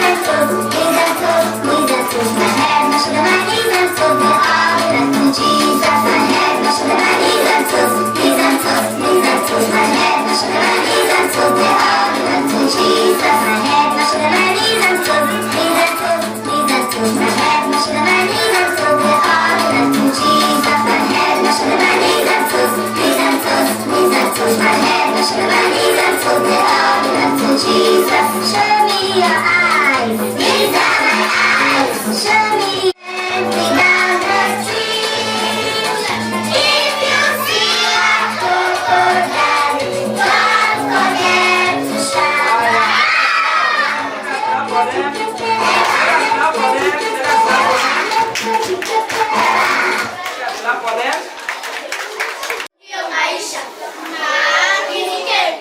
And toes, knees and toes, knees and toes. My head, my shoulder, my knees and toes, they all belong to Jesus. My head, my shoulder, my knees and toes, knees and toes, knees and toes. My head, my shoulder, my knees and toes, they all belong to Jesus. My head, my shoulder, my knees and toes, knees and toes, knees and toes. My head, my shoulder, my knees and toes, they all belong to Jesus. My head, my shoulder, my knees and toes, knees and toes, knees and toes. My head, my shoulder, my knees and toes, they all belong to Jesus. Show me your eyes, these are my eyes. Show me me down the street. If you see a crocodile, don't forget to shout. Clap for them. Clap for them. Let us clap for them. Clap for them. Ndiyo maisha. Makinikeni.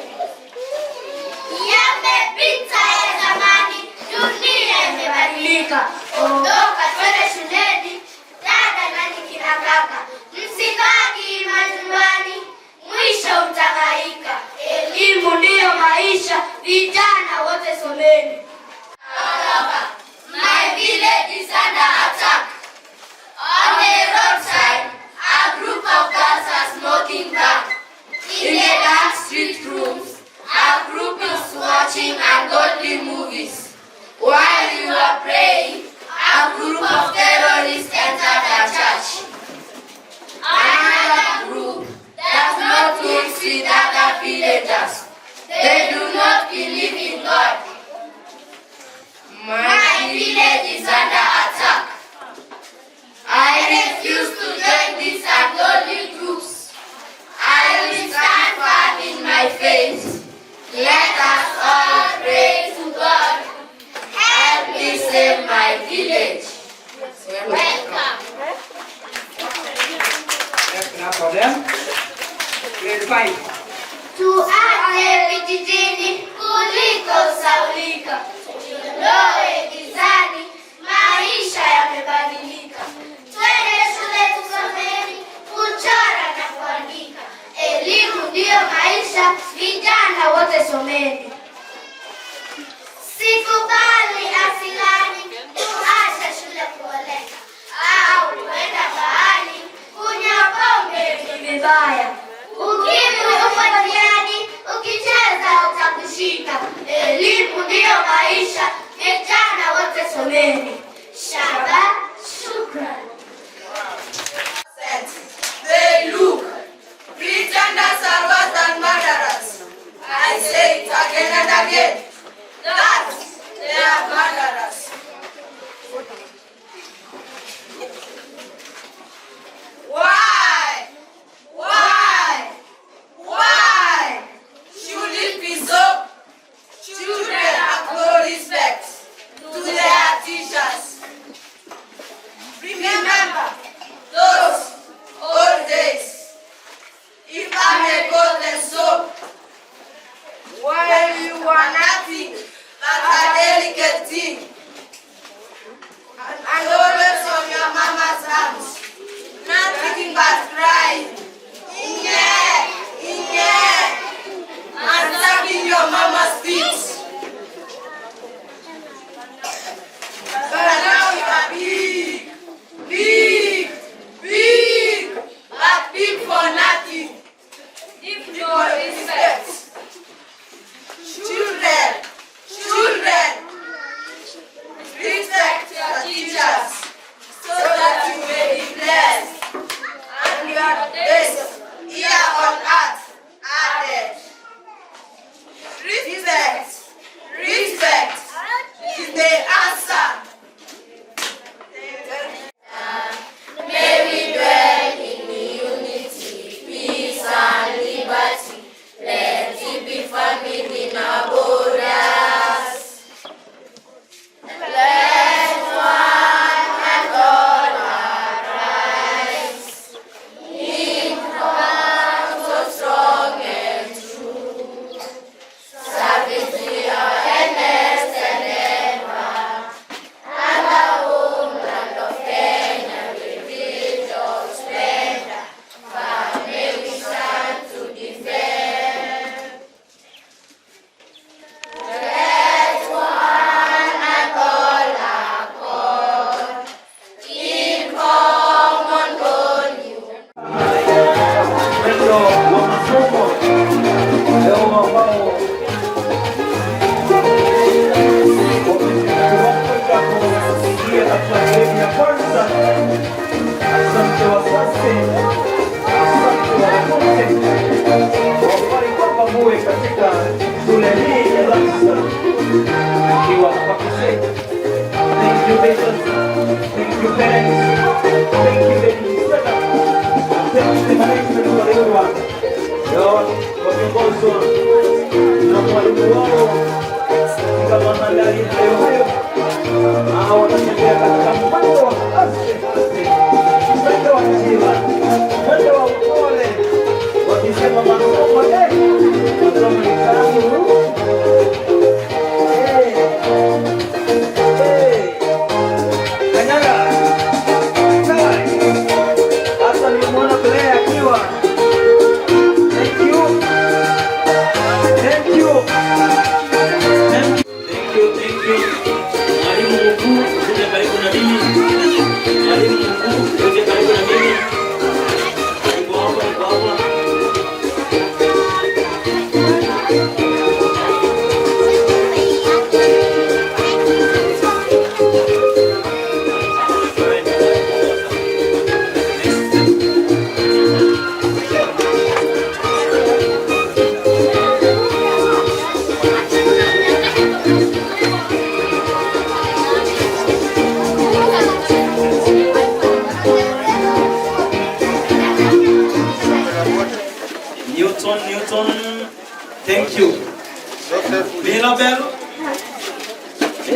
Yamepita ya zamani, dunia imebadilika. Ondoka twende shuleni, dada nani kina kaka, msibaki majumbani, mwisho mtahangaika. Elimu ndiyo maisha, vijana wote someni. My village is under attack. On the roadside, a group of girls are smoking back. In the dark street rooms, a group is watching ungodly movies. While you are praying, a group of terrorists entered the church. Another group does not mix with other villagers. They do not believe in God. My village is under attack. I refuse to join these ungodly groups. I will stand firm in my faith. Let us all pray to God. Help me save my village. Welcome. Let's clap for them. Grade 5. Tuache vijijini kuliko kusahaulika, tujiondoe gizani, maisha yamebadilika. Twende shule tusomeni, kuchora na kuandika. Elimu ndiyo maisha, vijana wote someni. Sikubali asilani kuacha shule kuoleka au kuenda baani kunywa pombe ni vibaya. Ukimwi upo njiani, ukicheza utakushika. Elimu ndiyo maisha, vijana wote someni. Shaba, shukran. They look. Pretenders are worse than murderers. I say it again and again. That they are murderers. Why? Why? Why should it be so? Children have no respect to their teachers.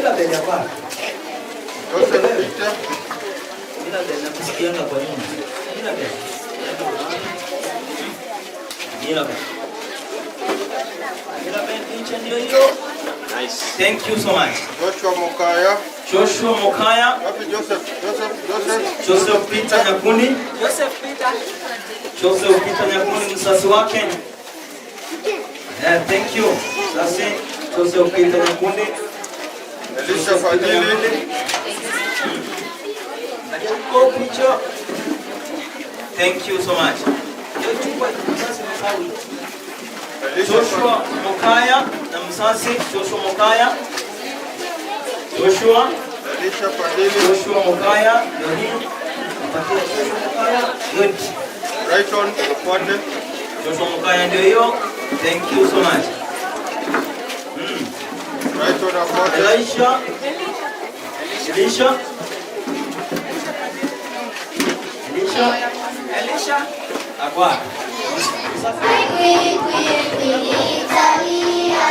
Mirabel hapa. Joseph Peter. Mirabel nakusikianga kwa nyuma. Mirabel. Mirabel. Mirabel, picha ndio hiyo. Nice. Thank you so much. Joshua Mokaya. Joshua Mokaya, Wapi Joseph? Joseph, Joseph. Joseph Peter Nyakundi. Joseph Peter. Joseph Peter Nyakundi msasi wake. Yeah, thank you. Sasi Joseph Peter Nyakundi. Elisha Fadhili. Kwa picha. Thank you so much. Elisha Joshua Mokaya na msasi Joshua Mokaya. Joshua Elisha Fadhili. Joshua Mokaya ndio hii. Mpatie Joshua Mokaya. Good. Brighton Afuate. Joshua Mokaya ndio hiyo. Thank you so much. Brighton Afuate. Elisha. Elisha. Elisha. Elisha. Akwa. Kwi, kwi, kwi, Italia.